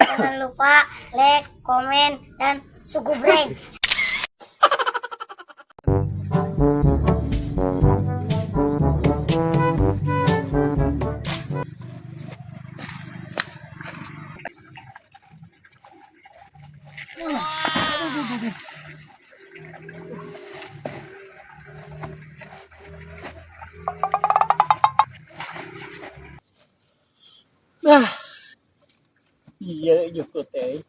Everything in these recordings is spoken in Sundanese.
Jangan lupa like, komen, dan sugubreng. Nah, iya jukut teh.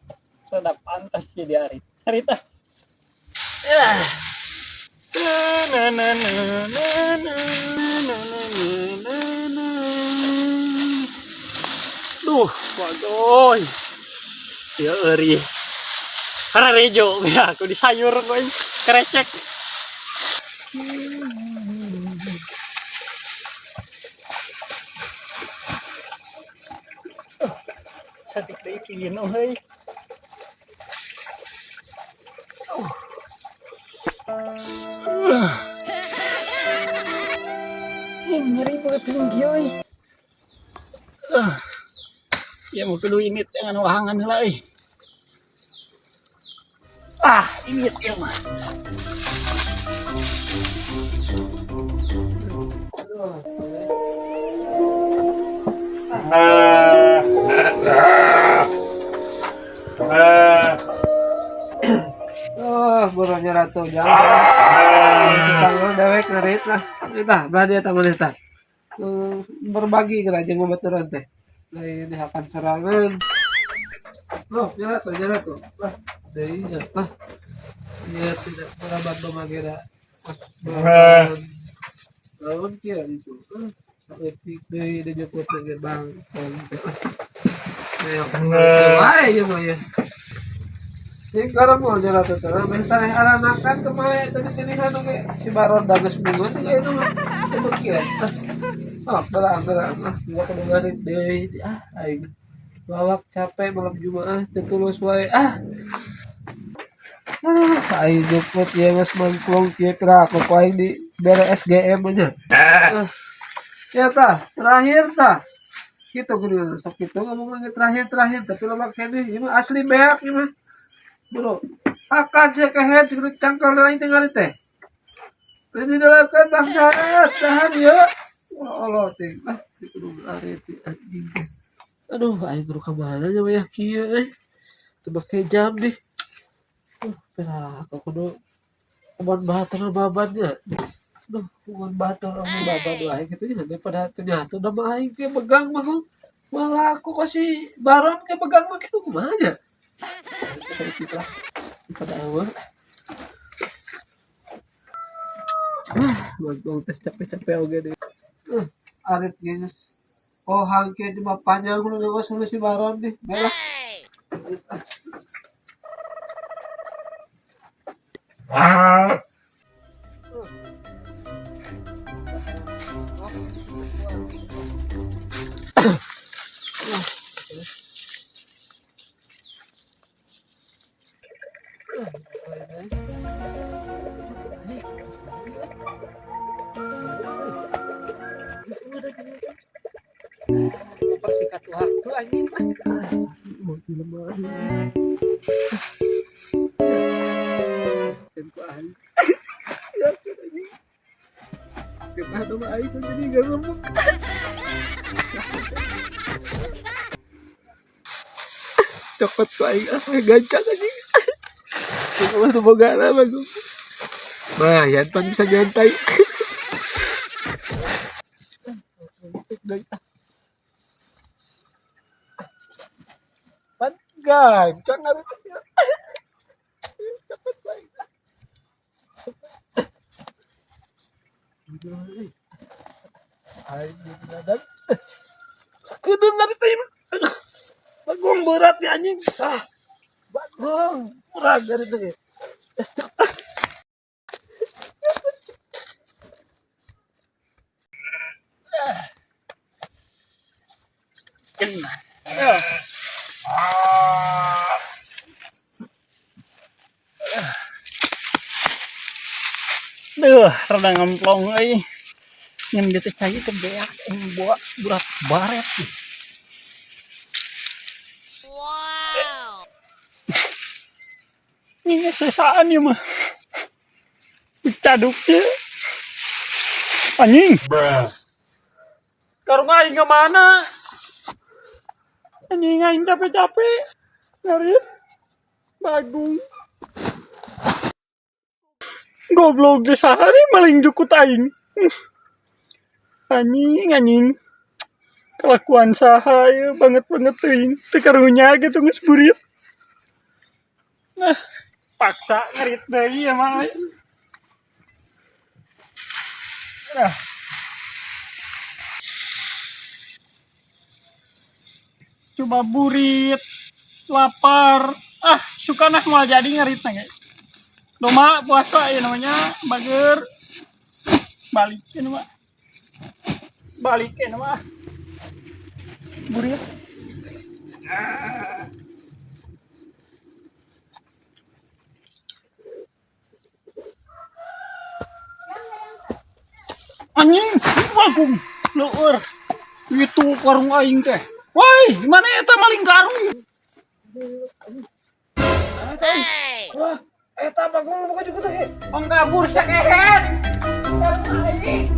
Sudah pantas jadi arit. Arit ah. Ah. Na na na na na na na na na. Duh, waduh. Ya eri. Karena rejo, ya aku di sayur gue krecek. Cantik deui pino heuy. Ih, nyeri banget tinggi euy. Ya mau kudu init jangan wahangan heula euy. Ah, init ieu mah. Oh, boronya ratu jangan. Tangan dewek ngarit lah. Eta, belah dia taman eta. Berbagi kira jeung babaturan teh. Lain dihakan sorangan. Loh, nyala tuh, nyala tuh. Lah, deui nya. Lah. Ieu tidak berabat bamagera. Pas naon kieu itu. Saeutik deui da jeput ge bang. Ayo, wae ieu mah ya. Si garam mau nyala tuh tuh. Meh taneh aranakan kemarin tadi tinihan oge si Baron dages bunga teh itu mah. Itu kieu. Oh, belaan belaan ah, dua kudu ngarit deui. Ah, aing. Lawak capek malam Jumaah teu tulus wae. Ah. Ah, aing jeput ieu geus mangklong kieu kira aku ku aing di bere SGM aja. Ah. Ya tah, terakhir tah. Gitu kudu sok kitu ngomong lagi terakhir terakhir tapi loba keneh ieu mah asli beak ieu mah. Bro, akan saya kehead kudu cangkal lain tinggal teh. Ini dilakukan bangsa tahan ya. Ya Allah teh. Ah, kudu arit anjing. Aduh, aing kudu ka mana nya mah kieu euy. Teu make jam deh. Perak aku kudu kebon batur babadnya. Aduh, kebon batur sama babad wae kitu nya daripada teu nyatu da mah aing ge begang mah. Malah aku kok si Baron ke begang mah kitu kumaha nya. Lah pada awal. Ah, mantong teh capek-capek oge deh. Arit geus. Oh, hangke cuma panjang kudu geus si Baron deh. Baiklah. Ah. Persikat waktu anjing. Mau dilemah. Dan ku aing. Yakin anjing. Kita tuh aing tuh jadi gak remuk. Cokot ku aing ah gancang anjing. Kita mah tuh boga lah bagus. Nah, yan pan bisa nyantai. Pan gancang harus. Cepet baik. Aing dadang. Sakedeung dari teh. Bagong berat ya anjing. Ah. Bagong berat dari teh. Duh, rada ngemplong euy. Ngan dieu teh cai teh beak aing bawa berat baret. Wow. Ini sesaan ya mah. Caduk ya. Anjing. Karung aing ke mana? Anjing, aing capek-capek. Ngarit. Bagong. Goblok di sehari maling jukut aing. Anjing, anjing. Kelakuan saha ya banget banget teuing. Teu karunya gitu geus burit. Nah, paksa ngarit deui ya mah. Nah. Coba burit, lapar. Ah, suka nah mau jadi ngarit nah, guys. Doma puasa ya namanya, bager. Balikin mah. Balikin mah. Burit. Anjing, bagong. Leur. Itu karung aing teh. Woi, mana eta maling karung? Wah, eta bagong buka jukut teh. Ong kabur sakehet. Karung aing.